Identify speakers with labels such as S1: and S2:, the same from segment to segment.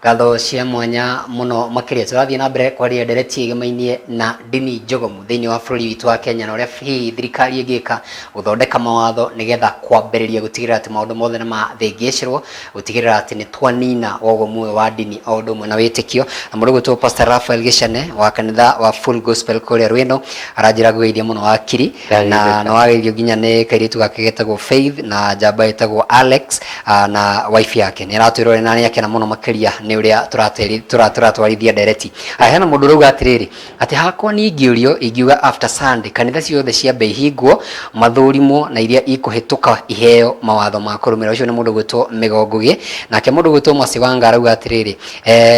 S1: Ngatho cia mwanya mũno makĩria. Tũrathiĩ na mbere kwaria ndereti ĩgemainie na ndini njogomu thĩinĩ wa bũrũri witũ wa Kenya, na ũrĩa hihi thirikari ĩngĩka gũthondeka mawatho nĩgetha kwambĩrĩria gũtigĩrĩra atĩ maũndũ mothe nĩ mathĩngĩcĩrwo, gũtigĩrĩra atĩ nĩ twanina wogomu ũyũ wa ndini o ũndũ ũmwe na wĩtĩkio. Na mũndũ ũgwĩtwo Pastor Raphael Gĩcane wa kanitha wa Full Gospel kũrĩa Rwĩno aranjĩra ngũgeithie mũno wakiri, na nĩ wageithio nginya nĩ kairĩtu gake getagwo Faith na njamba ĩtagwo Alex na wife yake. Nĩ aratwĩrorera na nĩ akena mũno makĩria nĩ ũrĩa tũratwarithia ndereti. Hena mũndũ ũrauga atĩrĩrĩ, atĩ hakwa niĩ ingĩũrio ingiuga after Sunday kanitha ciothe ciambe ihingwo, mathũrimwo na iria ikũhĩtũka iheo mawatho ma kũrũmĩrĩra. Ũcio nĩ mũndũ ũgwĩtwo Mĩgo Ngũgĩ. Nake mũndũ ũgwĩtwo Mwacĩ Wanga arauga atĩrĩrĩ,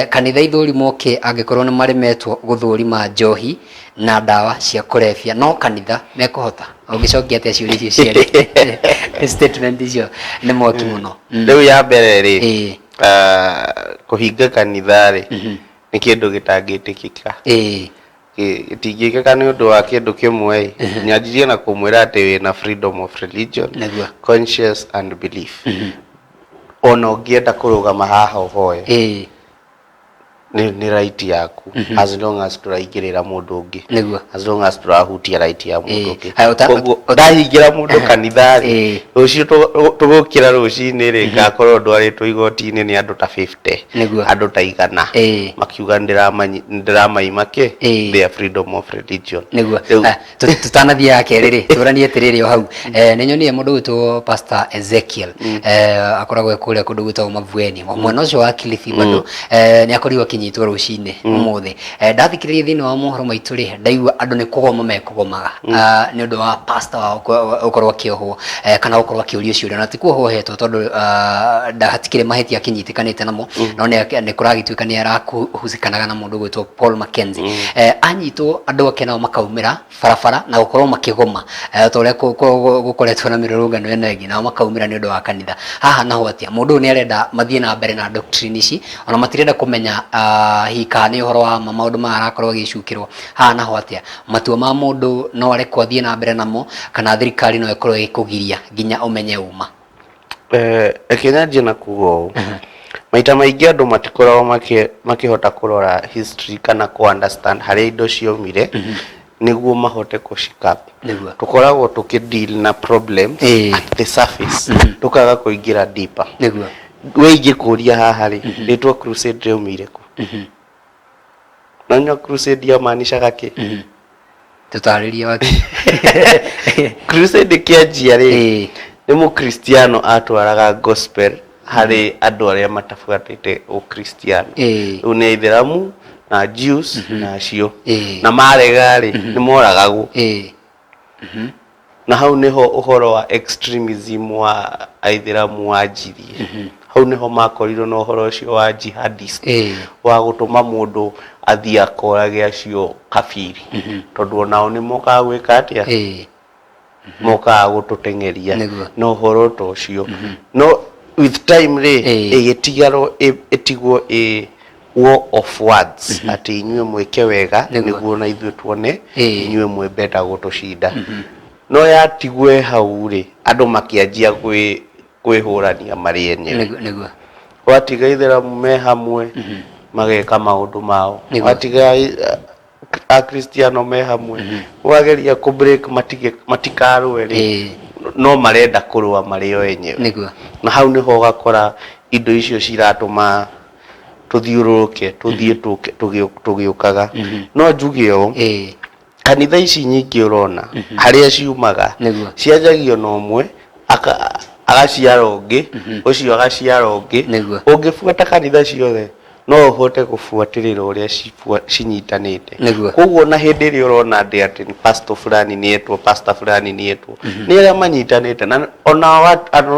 S1: kanitha ithũrimwo kĩ angĩkorwo nĩ maremetwo gũthũrima njohi na ndawa cia kũrebia, no kanitha mekũhota? Ũngĩcokia atĩa ciũria icio cierĩ? Statement icio nĩ mwaki mũno.
S2: Rĩu ya mbere rĩ, kũhinga kanitha rĩ, nĩ kĩndũ gĩtangĩtĩkĩka. Gĩtingĩkĩka nĩ ũndũ wa kĩndũ kĩmwe ĩ, nyanjirie na kũmwĩra atĩ wĩna freedom of religion, conscience and belief. Ona ũngĩenda kũrũgama haha ũhoe, nĩ right yaku as long as tũraingĩrĩra mũndũ ũngĩ, as long as tũrahutia right ya mũndũ ũngĩ.
S1: Haya,
S2: Koguo ndahingĩra mũndũ kanitha rĩ, rũciũ tũgũkĩra rũcinĩ rĩ, ngakorwo ndwarĩtwo igoti-inĩ nĩ andũ ta 50, andũ ta 100, makiuga nĩndĩramaima kĩ? Their freedom of religion. Rĩu
S1: Aya, tũtanathiĩ ya kerĩ rĩ, tũranie atĩrĩrĩ o hau. Nĩ nyonire mũndũ ũgwĩtwo Pastor Ezekiel, akoragwo e kũrĩa kũndũ gwĩtagwo Mavueni, mwena ũcio wa Kilifi bado, nĩ akorirwo akĩnyitwo rũcinĩ ũmũthĩ. Ndathikĩrĩria thĩinĩ wa mohoro maitũ rĩ, ndaigua andũ nĩ kũgoma mekũgomaga nĩ ũndũ wa pastor wao gũkorwo akĩohwo, kana gũkorwo akĩũrio ciũria, na ti kuohwo ohetwo tondũ hatikĩrĩ mahĩtia akĩnyitĩkanĩte namo, no nĩ kũragĩtuĩka nĩ arahusikanaga na mũndũ ũgwĩtwo Paul Mackenzie. Anyitwo andũ ake nao makaumĩra barabara na gũkorwo makĩgoma, ta ũrĩa gũkoretwo na mĩrũrũngano ĩno ĩngĩ, nao makaumĩra nĩ ũndũ wa kanitha. Haha naho atĩa? Mũndũ ũyũ nĩ arenda mathiĩ na mbere na doctrine ici, ona matirenda kũmenya hihi kana nĩ ũhoro wa ma maũndũ maya arakorwo agĩcukĩrwo. Haha naho atĩa? Matua ma mũndũ no arekwo athiĩ na mbere namo, kana thirikari no ĩkorwo ĩgĩkũgiria nginya ũmenye ũma?
S2: Reke nyanjie na kuga ũũ, maita maingĩ andũ matikoragwo makĩhota kũrora history kana kũ understand harĩa indo ciaumire nĩguo mahote kũci cap. Tũkoragwo tũkĩ deal na problems at the surface, tũkaga kũingĩra deeper. We ingĩkũria haha rĩ, rĩtwa crusade rĩaumire kũ? No nyua crusade yamaanishaga kĩ?
S1: Tũtarĩrie waki.
S2: Crusade ĩkĩanjia rĩ, nĩ mũkristiano atwaraga gospel harĩ andũ arĩa matabuatĩte ũkristiano. Rĩu nĩ aithĩramu na Jews na acio. Na marega rĩ, nĩ moragagwo. Na hau nĩho ũhoro wa extremism wa aithĩramu wanjirie. Hau nĩho makorirwo na ũhoro ũcio wa jihadist, wa gũtũma mũndũ athiĩ akorage acio kabiri, tondũ onao nĩ mokaga gwĩka atĩa? Mokaga gũtũteng'eria na ũhoro ta ũcio. No with time rĩ, ĩgĩtigarwo ĩtigwo ĩ war of words, atĩ inyuĩ mwĩke wega nĩguo na ithuĩ tuone inyuĩ mwĩ better gũtũcinda. No yatigwo ĩ hau rĩ, andũ makĩanjia kwĩhũrania marĩ enyewe. Watiga aithĩramu me hamwe mageka maũndũ mao, watiga akristiano me hamwe, wageria kũ break matige matikarũe rĩ, no marenda kũrũa marĩ o enyewe. Na hau nĩho ũgakora indo icio ciratũma tũthiũrũrũke tũthiĩ tũgĩũkaga. No njuge ũũ, kanitha ici nyingĩ ũrona harĩa ciumaga, cianjagio na ũmwe agaciara ũngĩ, ũcio agaciara ũngĩ. Ũngĩbuata kanitha ciothe no ũhote gũbuatĩrĩra ũrĩa cinyitanĩte. Koguo ona hĩndĩ ĩrĩa ũrona ndĩ atĩ pastor fulani nĩ etwo, pastor fulani nĩ etwo, nĩ arĩa manyitanĩte na ona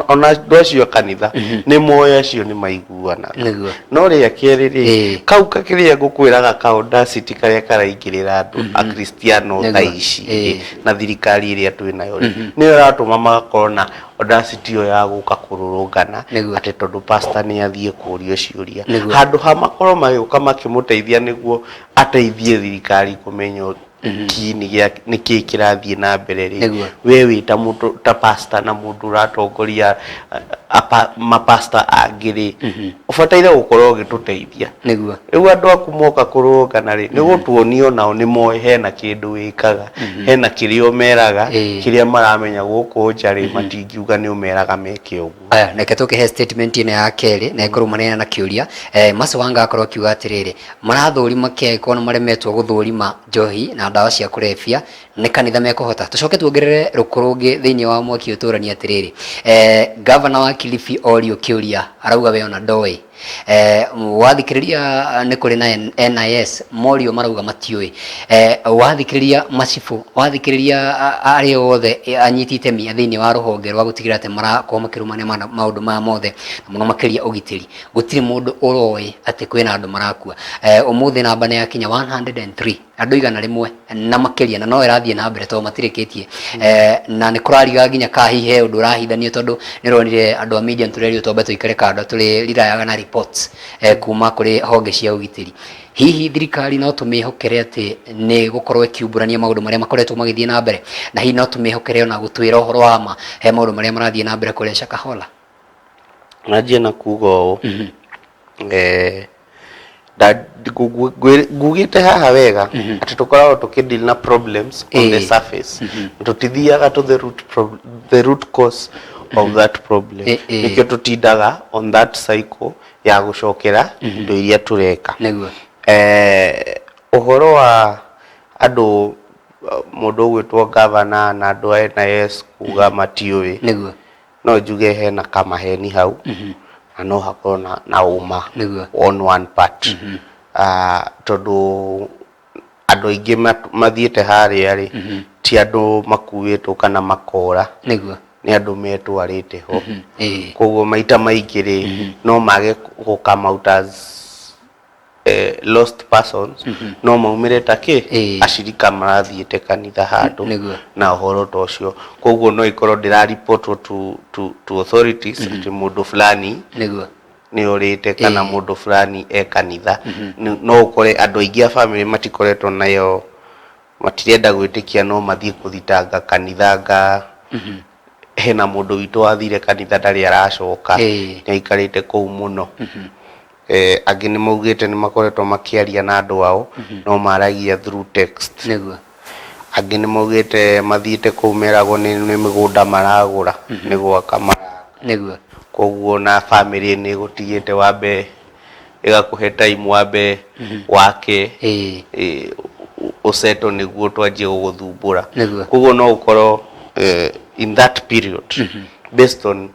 S2: ona andũ acio a kanitha nĩ moĩ acio nĩ maiguanaga. No rĩa kerĩ rĩ, kau kĩrĩa ngũkwĩraga ka audacity karĩa karaingĩrĩra andũ akristiano thaa ici rĩ, na thirikari ĩrĩa twĩ nayo rĩ, nĩyo ĩratũma magakorwo na audacity ĩyo ya gũka kũrũrũngana atĩ tondũ pastor nĩ athiĩ kũrio ciũria, handũ ha makorwo magĩũka makĩmũteithia nĩguo ateithie thirikari kũmenya Kiini gĩa nĩkĩĩ kĩrathiĩ na mbere rĩ, we wĩ ta mũndũ ta pastor na mũndũ ũratongoria mapastor angĩ rĩ, ũbataire gũkorwo ũgĩtũteithia. Rĩu andũ aku moka kũrũrũngana rĩ, nĩ gũtuonia onao nĩ moĩ hena kĩndũ wĩkaga, hena kĩrĩa ũmeraga, kĩrĩa maramenya gũkũ nja rĩ, matingiuga nĩ ũmeraga meke ũguo.
S1: Aya, reke tũkĩhe statement ĩno ya kerĩ na ĩkorwo manene na kĩũria. Mercy Wanga akorwo akiuga atĩrĩrĩ, marathũrima kĩ angĩkorwo nĩ maremetwo gũthũrima njohi na ndawa cia kũrebia, nĩ kanitha mekũhota? Tũcoke tuongerere rũkũ rũngĩ thĩinĩ wa mwaki ũyũ tũranie atĩrĩrĩ, ngavana wa Kilifi orio kĩũria arauga we ona ndoĩ. Wathikĩrĩria nĩ kũrĩ na NIS morio marauga matiũĩ. Wathikĩrĩria macibũ, wathikĩrĩria arĩa othe anyiti itemi thĩinĩ wa rũhonge rwa gũtigĩrĩra atĩ marakorwo makĩrũmania maũndũ maya mothe na mũno makĩria ũgitĩri, gũtirĩ mũndũ ũroĩ atĩ kwĩna andũ marakua. Ũmũthĩ namba nĩ yakinya 103. Andũ 100 na makĩria, na no ĩrathiĩ na mbere tondũ matirĩkĩtie. Na nĩ kũrariga nginya ka hihi he ũndũ ũrahithanio, tondũ nĩ ũronire andũ a media nĩtũrerirwo twambe tũikare kando tũrĩ rirayaga na reports kuma kũrĩ honge cia ũgitĩri. Hihi thirikari no tũmĩhokere atĩ nĩ gũkorwo ĩkiumbũrania maũndũ marĩa makoretwo magĩthiĩ na mbere, na hihi no tũmĩhokere ona gũtwĩra ũhoro wa ma he maũndũ marĩa marathiĩ na mbere kũrĩa Shakahola?
S2: Nanjie na kuga ũũ, ngugĩte haha wega atĩ tũkoragwo tũkĩ deal na problems on the surface, tũtithiaga to the root cause of that problem. Nĩkĩo tũtindaga on that cycle ya gũcokera indo iria tũreka. Ũhoro wa andũ, mũndũ ũgwĩtwo gavana na andũ a NIS kuga matiũĩ, no njuge hena kamaheni hau na no hakorwo na ũma on one part. Tondũ andũ aingĩ mathiĩte harĩa rĩ, ti andũ makuĩtwo kana makora, nĩ andũ metwarĩte ho. Koguo maita maingĩ rĩ, no mage gũ come out as lost persons, no maumĩre ta kĩ acirika marathiĩte kanitha handũ na ũhoro ta ũcio. Koguo no ikorwo ndĩraripotwo to authorities atĩ mũndũ fulani nĩ orĩte kana mũndũ fulani e kanitha. No ũkore andũ aingĩ a famĩlĩ matikoretwo nayo, matirenda gwĩtĩkia no mathiĩ kũthitanga kanitha nga hena mũndũ witũ wathire kanitha ndarĩ aracoka, nĩ aikarĩte kũu mũno. Angĩ nĩ maugĩte nĩ makoretwo makĩaria na andũ ao, no maragia through text. Angĩ nĩ maugĩte mathiĩte kũu meragwo nĩ mĩgũnda maragũra, nĩ gwaka maraka. Koguo na famĩlĩ nĩ ĩgũtigĩte wambe ĩgakũhe time wambe wake ũsettle nĩguo twanjie gũgũthumbũra. Koguo no ũkorwo in that period, based on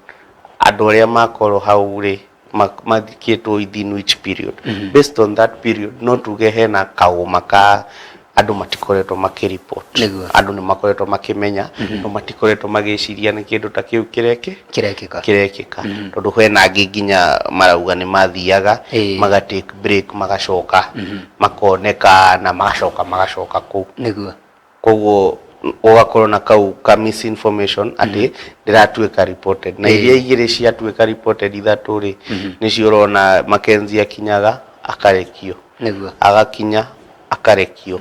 S2: andũ arĩa makorwo hau rĩ, mathikĩtwo within which period, based on that period no tuge hena kaũma ka andũ matikoretwo makĩreport. Andũ nĩ makoretwo makĩmenya, no matikoretwo magĩciria nĩ kĩndũ ta kĩu kĩreke
S1: kĩrekĩka.
S2: Kĩrekĩka, tondũ hena angĩ nginya marauga nĩ mathiaga maga take break, magacoka makoneka na magacoka magacoka kũu. Koguo ũgakorwo na kau ka misinformation atĩ ndĩratuĩka reported, na iria igĩrĩ ciatuĩka reported, ithatũ rĩ, nĩcio ũrona Mackenzie akinyaga akarekio, agakinya akarekio.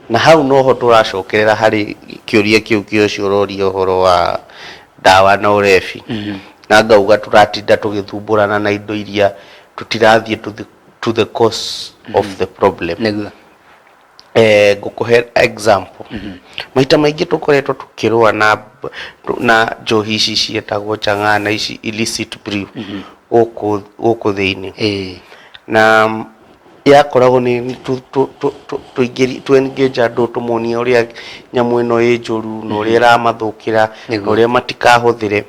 S2: Na hau noho tũracokerera harĩ kĩũria kĩu kĩa ũcio ũroria ũhoro wa ndawa na ũrebi, na ngauga tũratinda tũgĩthumbũrana na indo iria tũtirathiĩ to the cause of the problem. Ngũkũhe example. Maita maingĩ tũkoretwo tũkĩrũa na njohi ici ciĩtagwo chang'aa na ici illicit brew gũkũ thĩinĩ, na yakoragwo nĩ tũ engage andũ, tũmonie ũrĩa nyamũ ĩno ĩ njũru na ũrĩa ĩramathũkĩra na ũrĩa matikahũthĩre.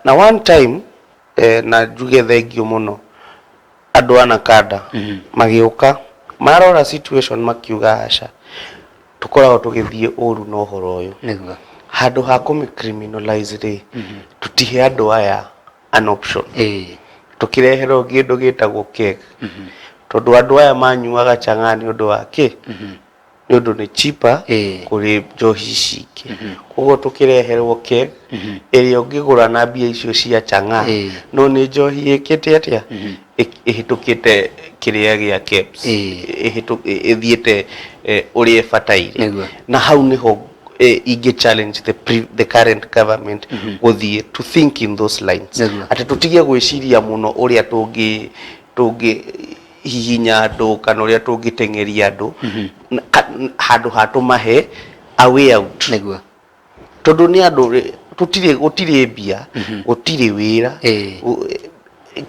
S2: Na one time, na njuge thengiũ mũno, andũ a Nakanda magĩũka marora situation makiuga aca, tũkoragwo tũgĩthiĩ ũru na ũhoro ũyũ. Handũ ha kũmĩ criminalize rĩ, tũtihe andũ aya an option, tũkĩreherwo kĩndũ gĩtagwo keg, tondũ andũ aya manyuaga chang'aa nĩ ũndũ wa kĩ? Nĩ ũndũ nĩ cheaper kũrĩ njohi ici ingĩ. Koguo tũkĩreherwo keg ĩrĩa ũngĩgũra na mbia icio cia chang'aa, no nĩ njohi ĩkĩte atĩa? Ĩhĩtũkĩte kĩrĩa gĩa KEBS, ĩthiĩte ũrĩa ĩbataire. Na hau nĩho ingĩ challenge the current government gũthiĩ to think in those lines. Atĩ tũtige gwĩciria mũno ũrĩa tũngĩ tũngĩ hihinya andũ kana ũrĩa tũngĩteng'eria andũ handũ ha tũmahe a way out. Tondũ nĩ andũ tũtirĩ gũtirĩ mbia, gũtirĩ wĩra,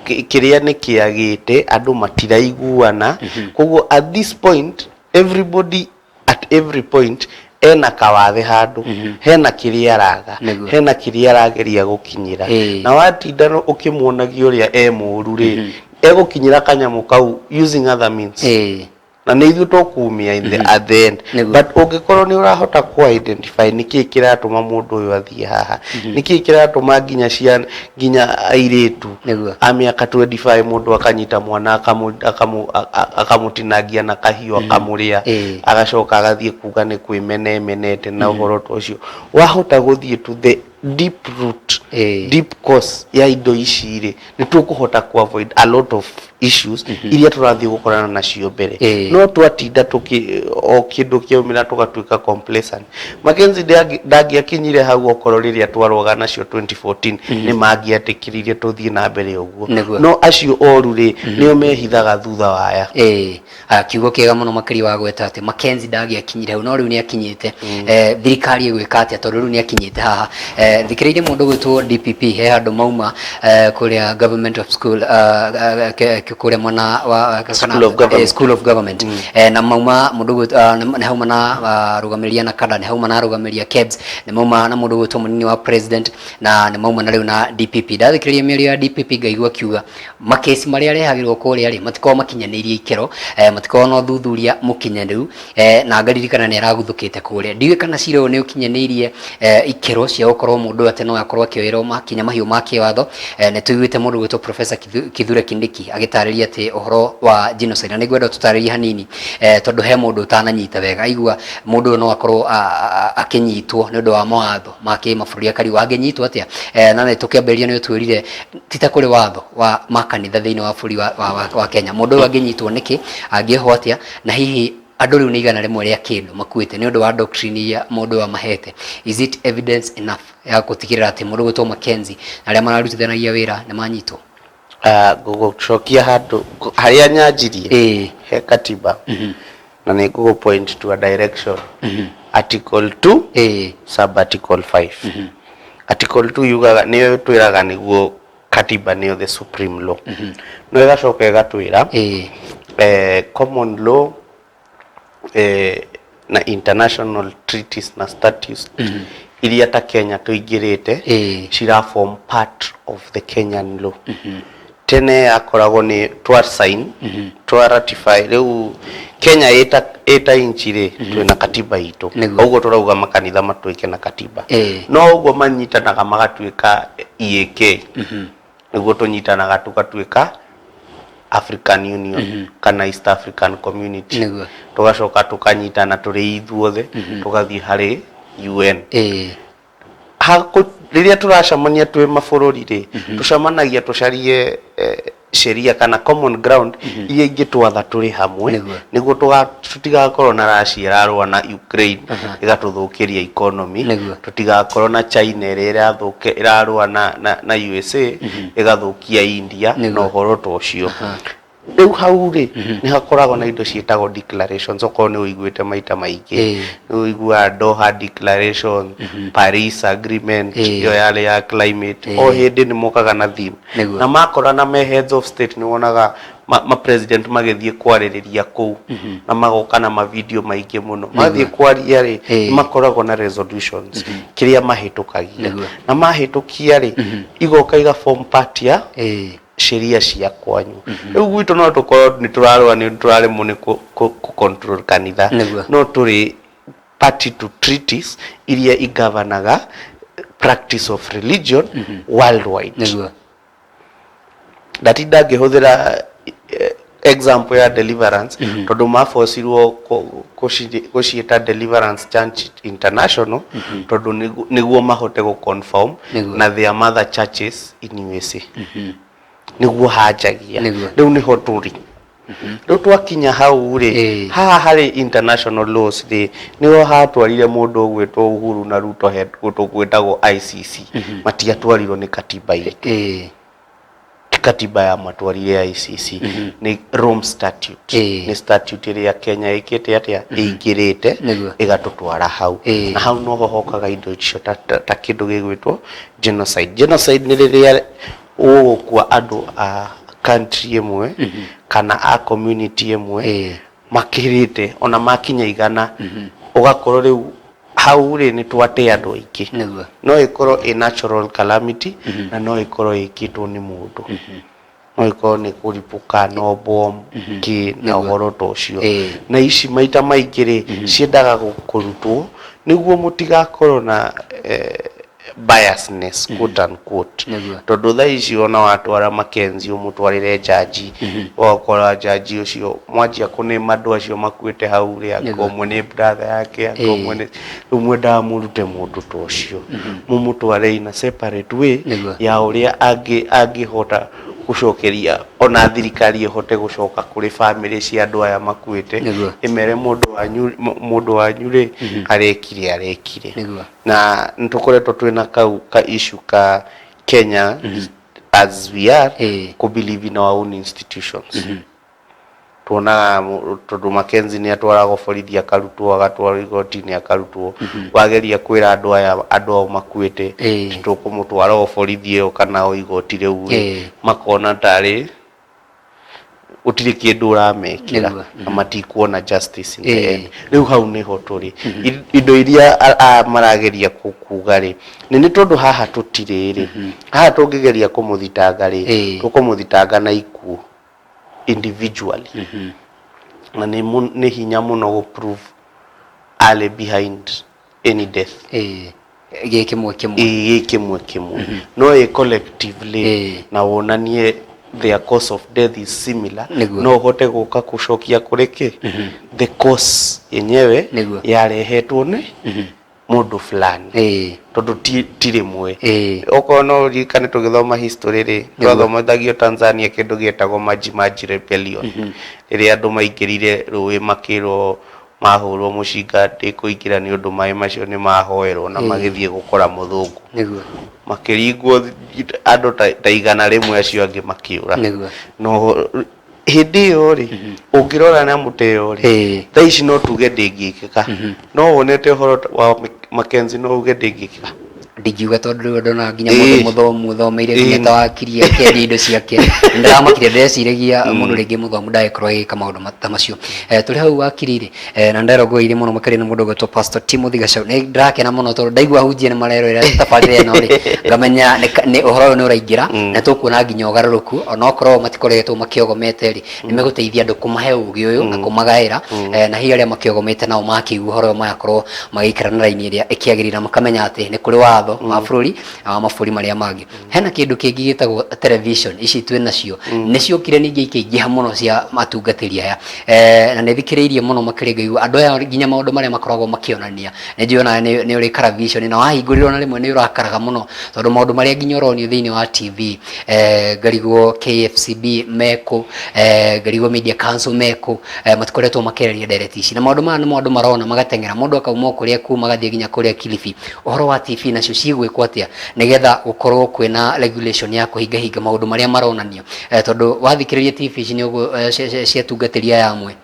S2: kĩrĩa nĩ kĩagĩte, andũ matiraiguana. Koguo at this point everybody at every point ena kawathe handũ, hena kĩrĩa araga, hena kĩrĩa arageria gũkinyĩra. Na watinda ũkĩmuonagia ũrĩa e mũru rĩ, egũkinyĩra kanyamũ kau using other means. Na nĩ ithuĩ tũkumia in the, at the end. But ũngĩkorwo nĩ ũrahota ku identify nĩkĩĩ kĩratũma mũndũ ũyũ athiĩ haha, nĩkĩĩ kĩratũma nginya ciana, nginya airĩtu a mĩaka 25 mũndũ akanyita mwana akamũtinangia na kahiũ akamũrĩa, agacoka agathiĩ kuga nĩ kwĩmena emenete na ũhoro ta ũcio. Wahota gũthiĩ to the deep root, deep cause ya indo ici rĩ, nĩ tũkũhota ku avoid a lot of issues iria tũrathiĩ gũkorana nacio mbere. No twatinda tũkĩ o kĩndũ kĩaumĩra tũgatuĩka complacent. Mackenzie ndangĩakinyire hau okorwo rĩrĩa twarũaga nacio 2014 nĩ mangĩetĩkĩririe tũthiĩ na mbere ũguo. No acio oru rĩ, nĩo mehithaga thutha wa aya.
S1: Aya, kiugo kĩega mũno makĩria wa gweta atĩ Mackenzie ndangĩakinyire hau no rĩu nĩ akinyĩte. Thirikari ĩgwĩka atĩa tondũ rĩu nĩ akinyĩte haha? Thikĩrĩirie mũndũ gwĩtwo DPP he handũ mauma kũrĩa Government of School, kũrĩa mwena wa
S2: School of Government.
S1: School of Government. Na mauma mũndũ gwĩtwo, nĩ hauma na arũgamĩrĩri a NACADA, nĩ hauma na arũgamĩrĩri a KEBS, nĩ mauma na mũndũ gwĩtwo mũnini wa president, na nĩ mauma na rĩu na DPP. Ndathikĩrĩria mĩario ya DPP ngaigua akiuga makesi marĩa arehagĩrwo kũrĩa rĩ matikoragwo makinyanĩirie ikĩro, matikoragwo na ũthuthuria mũkinyanĩru, na ngaririkana nĩ araguthũkĩte kũrĩa. Ndiũĩ kana cira ũyũ nĩ ũkinyanĩirie ikĩro cia gũkorwo mũndũ ũyũ atĩ no akorwo akĩoerwo makinya mahiũ ma kĩwatho. Nĩ tũiguĩte mũndũ gwĩtwo Professor Kithure Kindiki agĩtarĩria atĩ ũhoro wa genocide, na nĩ ngwenda ũtũtarĩrie hanini, tondũ he mũndũ ũtananyita wega aigua mũndũ ũyũ no akorwo akĩnyitwo nĩ ũndũ wa mawatho ma kĩmabũrũri akariũa angĩnyitwo atĩa. Na nĩ tũkĩambĩrĩria nĩ ũtwĩrire ti ta kũrĩ watho wa makanitha thĩinĩ wa bũrũri wa Kenya. Mũndũ ũyũ angĩnyitwo nĩkĩ, angĩohwo atĩa, na hihi andũ rĩu nĩ 100 rĩa kĩndũ makuĩte nĩ ũndũ wa doctrine iria mũndũ ũyũ amahete? Is it evidence enough ya gũtigĩrĩra atĩ mũndũ gwĩtwo Mackenzie na arĩa mararutithanagia wĩra nĩ manyitwo?
S2: Ngũgũcokia handũ harĩa nyanjirie he katiba, na nĩ ngũgũ point to a direction, article 2 sub article 5. Article 2 yugaga, nĩyo twĩraga nĩguo katiba nĩyo the supreme law, no ĩgacoka ĩgatwĩra common law na international treaties na statutes iria ta Kenya tũingĩrĩte cira form part of the Kenyan law. Tene yakoragwo nĩ twa sign, twa ratify. Rĩu Kenya ĩta inchi rĩ, twĩna katiba itũ. Ũguo tũrauga makanitha matuĩke na katiba, no ũguo manyitanaga magatuĩka EAK, nĩguo tũnyitanaga tũgatuĩka African Union kana East African Community, tũgacoka tũkanyitana tũrĩ ithuothe tũgathiĩ harĩ UN. Rĩrĩa tũracemania twĩ mabũrũri rĩ, tũcemanagia tũcarie sheria kana common ground iria ingĩtwatha tũrĩ hamwe, nĩguo tũtigakorwo na Russia ĩrarũa na Ukraine ĩgatũthũkĩria economy, tũtigakorwo na China ĩrĩa ĩrarũa na USA ĩgathũkia India na ũhoro ta ũcio. Rĩu hau rĩ, nĩ hakoragwo na indo ciĩtagwo declarations. Okorwo nĩ ũiguĩte maita maingĩ, nĩ ũiguaga Doha Declaration, Paris Agreement, ĩyo yarĩ ya climate. O hĩndĩ nĩ mokaga na theme, na makorana me heads of state, nĩ wonaga ma president magĩthiĩ kwarĩrĩria kũu na magoka na mavideo maingĩ mũno. Mathiĩ kwaria rĩ, nĩ makoragwo na resolutions kĩrĩa mahĩtũkagia, na mahĩtũkia rĩ, igoka iga form part ya sheria cia kwanyu. Rĩu gwitũ no tũkorwo nĩ tũrarũa, nĩ tũraremwo nĩ kũ control kanitha, no tũrĩ party to treaties iria igavanaga practice of religion worldwide. Ndatinda ngĩhũthĩra Example ya Deliverance, tondũ mabocirwo gũciĩta Deliverance Church International tondũ nĩguo mahote gũ conform na their mother churches in USA. Nĩguo hanjagia. Rĩu nĩho tũrĩ. Rĩu twakinya hau rĩ, haha harĩ international laws rĩ, nĩho hatwarire mũndũ ũgwĩtwo Uhuru na Ruto he kũndũ gwĩtagwo ICC. Matiatwarirwo nĩ katiba itũ. Ti katiba yamatwarire ICC, nĩ Rome Statute. Nĩ statute ĩrĩa Kenya ĩkĩte atĩa? Ĩingĩrĩte ĩgatũtwara hau. Na hau noho hokaga indo icio ta ta kĩndũ gĩgwĩtwo genocide. Genocide nĩ rĩrĩa ũgũkua andũ a country ĩmwe kana a community ĩmwe makĩrĩte ona makinya 100, ũgakorwo rĩu hau rĩ nĩ twate andũ aingĩ. No ĩkorwo ĩ natural calamity na no ĩkorwo ĩkĩtwo nĩ mũndũ, no ĩkorwo nĩ kũripũka, no bomb kĩ na ũhoro ta ũcio. Na ici maita maingĩ rĩ, ciendaga kũrutwo nĩguo mũtigakorwo na biasness, quote unquote. Tondũ thaa ici ona watwara Mackenzie ũmũtwarĩre jaji, ũgakora jaji ũcio mwanjia kũnĩma andũ acio makuĩte hau rĩ, anga ũmwe nĩ brother yake, anga ũmwe nĩ rĩu mwendaga mũrute mũndũ ta ũcio mũmũtware in a separate way ya ũrĩa angĩhota gũcokeria, ona thirikari ĩhote gũcoka kũrĩ bamĩrĩ cia andũ aya makuĩte, ĩmere mũndũ wanyu rĩ arekire arekire. Na nĩ tũkoretwo twĩna kau ka issue ka Kenya as we are kũ believe in our own institutions. Tuonaga tondũ Mackenzie nĩ atwaragwo borithi akarutwo, agatwarwo igoti-inĩ akarutwo, wageria kwĩra andũ aya andũ ao makuĩte tũkũmũtwara o borithi ĩyo kana o igoti rĩu rĩ, makona tarĩ gũtirĩ kĩndũ ũramekĩra na matikuona justice in the end. Rĩu hau nĩho tũrĩ. Indo iria marageria kuga rĩ, nĩ tondũ haha tũtirĩ rĩ, haha tũngĩgeria kũmũthitanga rĩ, tũkũmũthitanga na ikuũ individually, na nĩ hinya mũno gũ prove arĩ behind any death.
S1: Ĩĩ, gĩ kĩmwe kĩmwe.
S2: Ĩĩ, gĩ kĩmwe kĩmwe, no ĩ collectively na wonanie their cause of death is similar, no ũhote gũka gũcokia kũrĩ kĩ the cause yenyewe yarehetwo nĩ mũndũ fulani, tondũ ti rĩmwe. Okorwo no ũririkane tũgĩthoma history rĩ, twathomithagio Tanzania kĩndũ gĩetagwo Maji Maji Rebellion, rĩrĩa andũ maingĩrire rũĩ makĩrwo mahũrwo mũcinga ndĩkũingĩra nĩ ũndũ maĩ macio nĩ mahoerwo, na magĩthiĩ gũkora mũthũngũ, makĩringwo andũ ta 100, acio angĩ makĩũra. No hĩndĩ ĩyo rĩ, ũngĩrora na mũtĩ ĩyo rĩ, thaa ici no tuge ndĩngĩkĩka. No wonete ũhoro wa Mackenzie, no uge ndĩngĩkĩka?
S1: Ndingiuga, tondũ rĩu ndona nginya mũndũ mũthomu ũthomeire nginya ta wakiri akĩendia indo ciake, ndĩramakire, ndĩreciragia mũndũ rĩngĩ mũthomu ndagĩkorwo agĩka maũndũ ta macio. Tũrĩ hau wakiri rĩ, na nderongũĩire mũno makĩria nĩ mũndũ ũgwĩtwo Pastor Timothy Gachau. Nĩ ndĩrakena mũno tondũ ndaigua ahunjia nĩ marerorera tabarĩra ĩno rĩ, ngamenya nĩ ũhoro ũyũ nĩ ũraingĩra na tũkuona nginya ũgarũrũku, onokorwo matikoretwo makĩogomete rĩ, nĩ megũteithia andũ kũmahe ũgĩ ũyũ na kũmagaĩra, na hihi arĩa makĩogomete nao makĩigua ũhoro ũyũ magakorwo magĩikara na raini ĩrĩa ĩkĩagĩrĩire na makamenya atĩ nĩ kũrĩ watho wa bũrũri na wa mabũrũri marĩa mangĩ. Hena kĩndũ kĩngĩ gĩtagwo television ici twĩ nacio, nĩ ciokire ningĩ ikĩingĩha mũno cia atungatĩri aya, na nĩ thikĩrĩirie mũno makĩria ngaigua andũ aya nginya maũndũ marĩa makoragwo makĩonania. Nĩ njũĩ onawe nĩ ũrĩ karavision na wahingũrĩrwo na rĩmwe nĩ ũrakaraga mũno tondũ maũndũ marĩa nginya ũronio thĩinĩ wa TV, ngarigwo KFCB mekũ, ngarigwo Media Council mekũ, matikoretwo makĩaria ndereti ici, na maũndũ maya nĩmo andũ marona magateng'era, mũndũ akauma o kũrĩa kuma agathiĩ nginya kũrĩa Kilifi. Ũhoro wa TV nacio cigwĩkwo atĩa nĩgetha gũkorwo kwĩna regulation ya kũhingahinga maũndũ marĩa maronanio, tondũ wathikĩrĩria TV ici cia atungatĩri aya amwe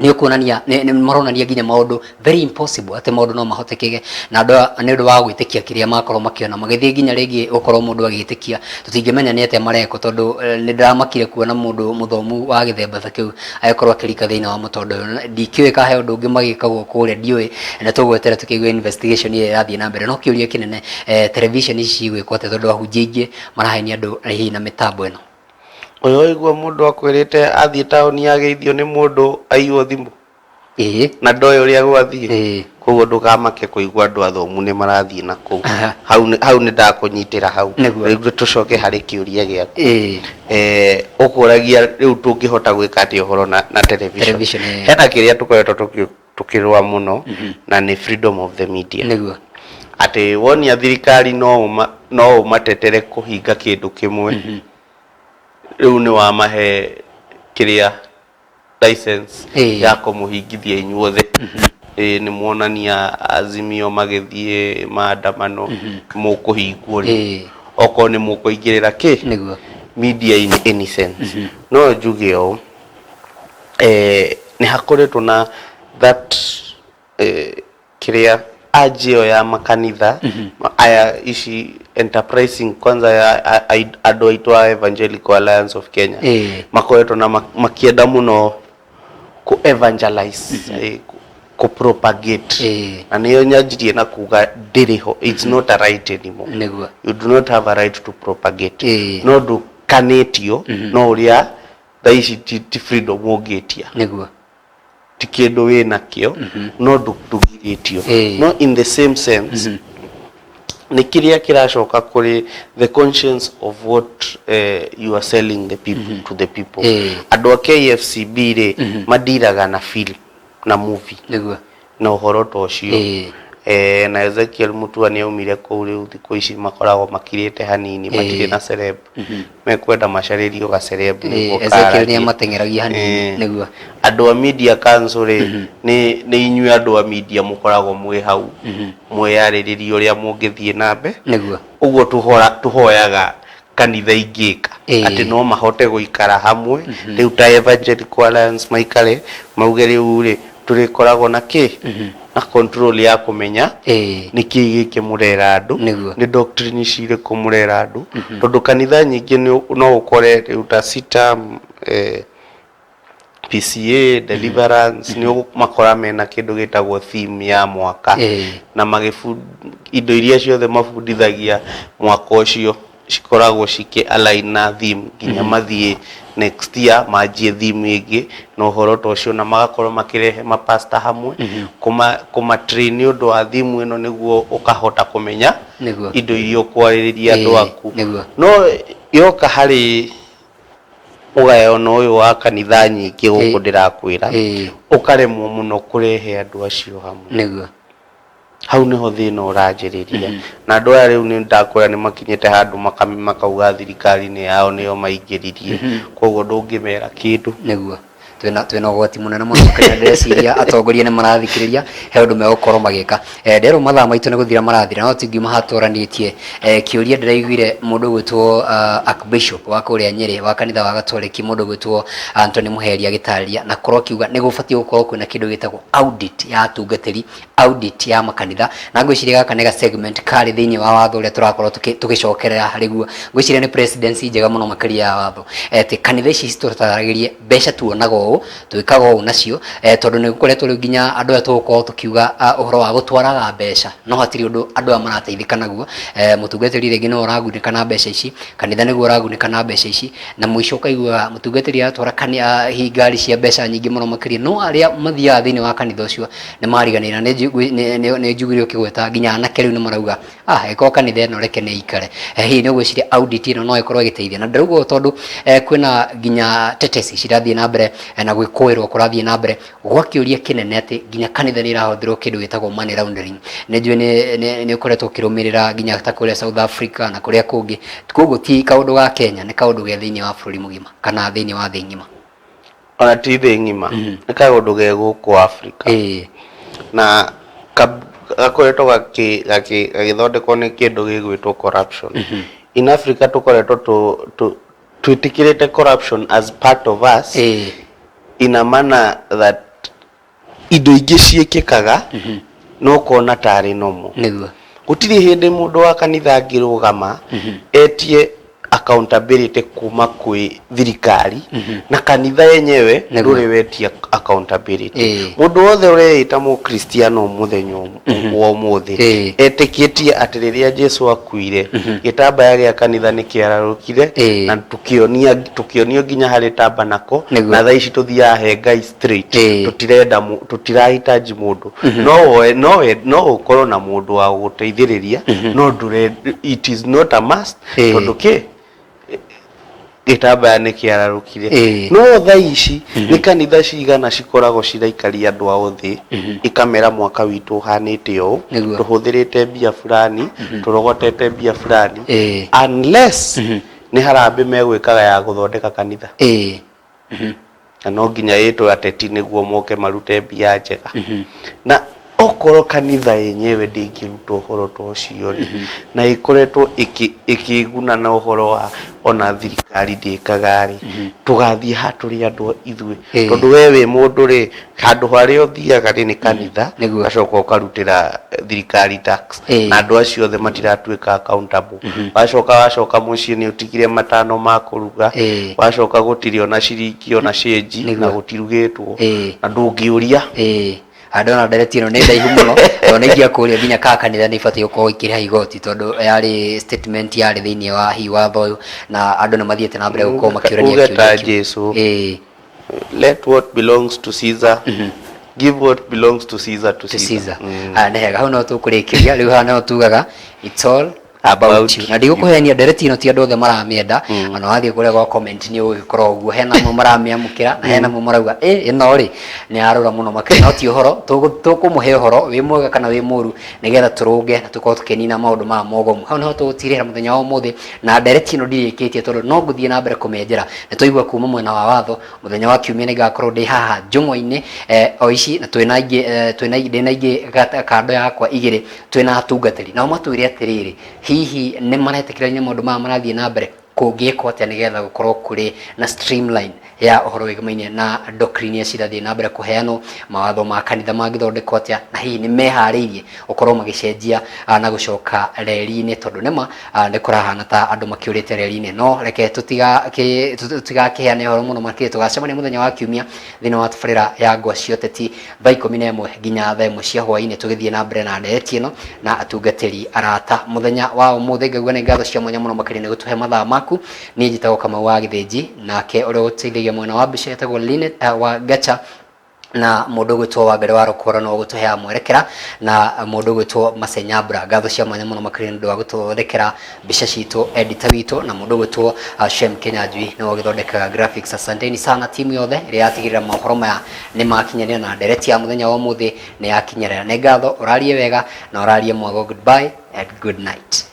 S1: nĩ ũkuonania nĩ maronania nginya maũndũ very impossible, atĩ maũndũ no mahotekeke na andũ aya nĩ ũndũ wa gwĩtĩkia kĩrĩa makorwo makĩona, magĩthiĩ nginya rĩngĩ gũkorwo mũndũ agĩtĩkia tũtingĩmenya nĩ atĩa marekwo, tondũ nĩ ndĩramakire kuona mũndũ mũthomu wa gĩthemba ta kĩu agĩkorwo akĩrika thĩinĩ wa mũtondo ũyũ. Ndikĩũĩ kana he ũndũ ũngĩ magĩkagwo kũrĩa, ndiũĩ, na tũgweterera tũkĩigue investigation ĩrĩa ĩrathiĩ na mbere. No kĩũria kĩnene, television ici cigwĩkwo atĩa, tondũ ahunjia aingĩ marahenia andũ hihi na mĩtambo ĩno?
S2: Ũrĩ waigua mũndũ akwĩrĩte athiĩ taũni ageithio nĩ mũndũ aiywo thimũ? Na ndoĩ ũrĩa gwathiĩ. Koguo ndũkamake kũigua andũ athomu nĩ marathiĩ na kũu. Hau hau nĩ ndakũnyitĩra hau. Rĩu tũcoke harĩ kĩũria gĩaku. Ũkũragia rĩu tũngĩhota gwĩka atĩa ũhoro na, na television.
S1: Television, ĩĩ.
S2: Hena kĩrĩa tũkoretwo tũkĩrũa mũno na nĩ freedom of the media. Atĩ wonia thirikari no ũma, no ũmatetere kũhinga kĩndũ kĩmwe, rĩu nĩ wamahe kĩrĩa license ya kũmũhingithia inyuothe. Ĩĩ nĩ muonania Azimio magĩthiĩ maandamano mũkũhingwo rĩ. Okorwo nĩ mũkũingĩrĩra kĩ? Media in any sense. No njuge ũũ, nĩ hakoretwo na that kĩrĩa urge ĩyo ya makanitha aya ici enterprising kwanza ya andũ aitũ a Evangelical Alliance of Kenya makoretwo na makĩenda mũno kũ evangelize, kũ propagate, na nĩyo nyanjirie na kuga ndĩrĩ ho, it's not a right anymore. You do not have a right to propagate. No ndũkanĩtio, no ũrĩa thaa ici ti freedom ũngĩtia, ti kĩndũ wĩ nakĩo, no ndũgirĩtio. No in the same sense, nĩ kĩrĩa kĩracoka kũrĩ the conscience of what you are selling the people, to the people. Andũ a KFCB rĩ, mandiraga na film na movie na ũhoro ta ũcio. Na Ezekiel Mutua nĩ aumire kũu, rĩu thikũ ici makoragwo makirĩte hanini, matirĩ na celeb, mekwenda macarĩrio ga celeb nĩguo
S1: Ezekiel nĩ
S2: karagie.
S1: Amateng'eragia hanini.
S2: Andũ a media council rĩ, nĩ inyuĩ andũ a media mũkoragwo mwĩ hau mwĩyarĩrĩrie ũrĩa mũngĩthiĩ na mbere. Ũguo tũhoyaga kanitha ingĩka atĩ no mahote gũikara hamwe rĩu ta Evangelical Alliance, maikare mauge rĩu rĩ tũrĩkoragwo na kĩ na control ya kũmenya nĩ kĩ gĩkĩ mũrera andũ, nĩ doctrine cirĩkũ mũrera andũ, tondũ kanitha nyingĩ no ũkore rĩu ta CITAM, PCA, Deliverance, nĩ ũmakora mena kĩndũ gĩtagwo theme ya mwaka, na indo iria ciothe mabundithagia mwaka ũcio cikoragwo cikĩ align na theme nginya mathiĩ next year manjie theme ĩngĩ na ũhoro ta ũcio, na magakorwo makĩrehe mapasta hamwe kũma train nĩ ũndũ wa theme ĩno, nĩguo ũkahota kũmenya indo iria ũkwarĩrĩria andũ aku. No yoka harĩ mũgayano ũyũ wa kanitha nyingĩ gũkũ, ndĩrakwĩra, ũkaremwo mũno kũrehe andũ acio hamwe. Hau nĩho thĩna ũranjĩrĩria, na andũ aya rĩu nĩ ndakwĩra nĩ makinyĩte handũ makauga thirikari nĩ yao, nĩo maingĩririe, koguo ndũngĩmera kĩndũ.
S1: Nĩguo twĩna ũgwati mũnene mũno makĩria. Ndĩreciria atongoria nĩ marathikĩrĩria, he ũndũ megũkorwo magĩka. Nderwo mathaa maitũ nĩ gũthira marathira, no tingiuma hatwaranĩtie kĩũria. Ndĩraiguire mũndũ ũgwĩtwo Archbishop wa kũrĩa Nyĩrĩ wa kanitha wa Gatoreki, mũndũ ũgwĩtwo Anthony Mũheria, agĩtarĩria na korwo akiuga nĩ gũbatiĩ gũkorwo kwĩna kĩndũ gĩtagwo audit ya atungatĩri, audit ya makanitha, na ngwĩciria gaka nĩ ga segment karĩ thĩinĩ wa watho ũrĩa tũrakorwo tũgĩcokerera harĩ guo. Ngwĩciria nĩ presidency njega mũno makĩria ya watho, atĩ kanitha ici citũtaragĩrie mbeca tuonaga ũũ, twĩkaga ũũ nacio, tondũ nĩ gũkoretwo rĩu nginya andũ aya tũgũkorwo tũkiuga ũhoro wa gũtwaraga mbeca, no hatirĩ ũndũ andũ aya marateithĩka naguo. Mũtungatĩri rĩngĩ nĩwe ũragunĩka na mbeca ici, kanitha nĩguo ũragunĩka na mbeca ici, na mũico ũkaigua mũtungatĩri aratwara hihi ngari cia mbeca nyingĩ mũno makĩria, no arĩa mathiaga thĩinĩ wa kanitha ũcio nĩ mariganĩra. Nĩ njugire ũkĩgweta nginya anake rĩu nĩ marauga, "Ah, ĩkorwo kanitha ĩno reke nĩ ikare." Hihi nĩ ũgwĩciria audit ĩno no ĩkorwo ĩgĩteithia? Na ndĩrauga ũũ tondũ kwĩna nginya tetesi cirathiĩ na mbere na gwĩkũĩrwo kũrathiĩ na mbere gwa kĩũria kĩnene atĩ nginya kanitha nĩ ĩrahũthĩrwo kĩndũ gĩtagwo money laundering. Nĩ njũĩ nĩ ũkoretwo ũkĩrũmĩrĩra nginya ta kũrĩa South Africa na kũrĩa kũngĩ, koguo ti kaũndũ ga Kenya, nĩ kaũndũ ge thĩinĩ wa bũrũri mũgima kana thĩinĩ wa thĩ ng'ima.
S2: Ona ti thĩ ng'ima, nĩ kaũndũ ge gũkũ Africa, na gakoretwo gagĩthondekwo nĩ kĩndũ gĩgwĩtwo corruption in Africa. Tũkoretwo twĩtĩkĩrĩte corruption as part of us in a manner that indo ingĩ ciĩkĩkaga no ũkona tarĩ normal. Gũtirĩ hĩndĩ mũndũ wa kanitha angĩrũgama etie. Accountability kuma kwĩ thirikari na kanitha yenyewe.
S1: Nĩguo.
S2: Ndũrĩ wetia accountability. Mũndũ wothe ũreĩta mũkristiano mũthenya wa ũmũthĩ etĩkĩtie atĩ rĩrĩa Jesu akuire, gĩtambaya gĩa kanitha nĩ kĩararũkire na tũkĩonio nginya harĩ tabanako. Na thaa ici tũthiaga he Ngai straight. Tũtirenda tũtirahitaji mũndũ. No woe no we- no ũkorwo na mũndũ wa gũgũteithĩrĩria, no ndũre, it is not a must. Tondũ kĩ gĩtambaya nĩ kĩararũkire. No thaa ici nĩ kanitha cigana cikoragwo ciraikaria andũ ao thĩ, ikamera mwaka witũ ũhanĩte ũũ, tũhũthĩrĩte mbia fulani, tũrogotete mbia fulani, unless nĩ harambĩ megwĩkaga ya gũthondeka kanitha, na no nginya ĩtwo ateti nĩguo moke marute mbia njega. Na okorwo kanitha yenyewe ndĩngĩruta ũhoro ta ũcio rĩ, na ĩkoretwo ĩkĩguna na ũhoro wa ona thirikari ndĩkaga rĩ, tũgathiĩ ha tũrĩ andũ ithuĩ? Tondũ we wĩ mũndũ rĩ, handũ harĩa ũthiaga rĩ nĩ kanitha, ũgacoka ũkarutĩra thirikari tax, na andũ acio othe matiratuĩka accountable. Wacoka mũciĩ nĩ ũtigire matano ma kũruga, wacoka gũtirĩ ona ciringi ona cĩnji na gũtirugĩtwo na ndũngĩũria.
S1: Ĩĩ, andona ndereti ĩno nĩ ndaihu mũno, tondũ nĩ ingĩakũria nginya kana kanitha nĩ ibatiĩ gũkorwo ikĩrĩha igoti, tondũ yarĩ statement yarĩ thĩinĩ wa hihi watho ũyũ, na andũ nĩ mathiĩte na mbere gũkorwo makĩũrania
S2: Uge ta
S1: kĩũria kĩu.
S2: Jesu, "Let what belongs to Caesar, give what belongs to Caesar to
S1: To
S2: Caesar."
S1: Caesar. Aya, nĩ hega, hau no tũkũrĩkĩria rĩu. Haha no tugaga it's all about
S2: about
S1: you. Na ndigũkũhenia, ndereti ĩno ti andũ othe maramĩenda. Ona wathiĩ kũrĩa gwa comment nĩ ũgũgĩkora ũguo, hena amwe maramĩamũkĩra na hena amwe marauga ĩ ĩno rĩ nĩ yarũra mũno makĩria. No ti ũhoro tũkũmũhe ũhoro wĩ mwega kana wĩ mũru, nĩgetha tũrũnge na tũkorwo tũkĩnina maũndũ maya mogomu. Hau nĩho tũgũtirĩra mũthenya wa ũmũthĩ, na ndereti ĩno ndirĩkĩtie, tondũ no ngũthiĩ na mbere kũmĩenjera. Nĩ twaigua kuma mwena wa watho. Mũthenya wa kiumia nĩ ngakorwo ndĩ haha njũng'wa-inĩ o ici, na twĩna ingĩ twĩna ndĩna ingĩ kando yakwa igĩrĩ, twĩna atungatĩri, nao matwĩre atĩrĩrĩ, hihi nĩ maretĩkĩrania maũndũ maya marathiĩ na mbere? Kũngĩkwo atĩa nĩgetha gũkorwo kũrĩ na streamline ya ũhoro wĩgamaine na doctrine iria cirathiĩ na mbere kũheanwo? Mawatho ma kanitha mangĩthondekwo atĩa, na hihi nĩ meharĩirie gũkorwo magĩcenjia na gũcoka reri-inĩ? Tondũ nĩma nĩ kũrahana ta andũ makĩũrĩte reri-inĩ. No reke tũtigakĩheane ũhoro mũno makĩria. Tũgacemania mũthenya wa kiumia thĩinĩ wa tabarĩra ya Ngwa cia Ũteti, thaa 11 nginya thaa 1 cia hwaĩ-inĩ, tũgĩthiĩ na mbere na ndereti ĩno na atungatĩri arata. Mũthenya wa ũmũthĩ ngaigua nĩ ngatho cia mwanya mũno makĩria nĩ gũtũhe mathaa maku. Niĩ njĩtagwo Kamau wa Gĩthĩnji, nake ũrĩa ũteithagia mwena wa mbica etagwo Linet wa Gacha, na mũndũ ũgwĩtwo Wangari wa Rũkũra no gũtũheaga mwerekera, na mũndũ ũgwĩtwo Masenyambura. Ngatho cia mwanya mũno makĩria nĩ ũndũ wa gũtũthondekera mbica citũ, editor witũ, na mũndũ ũgwĩtwo Shem Kenyanjui nĩwe ũgĩthondekaga graphics. Asanteni sana timu yothe ĩrĩa yatigĩrĩra mohoro maya nĩ makinyanĩra, na ndereti ya mũthenya wa ũmũthĩ nĩ yakinyanĩra. Nĩ ngatho, ũrarie wega na ũrarie mwago. Goodbye and good night.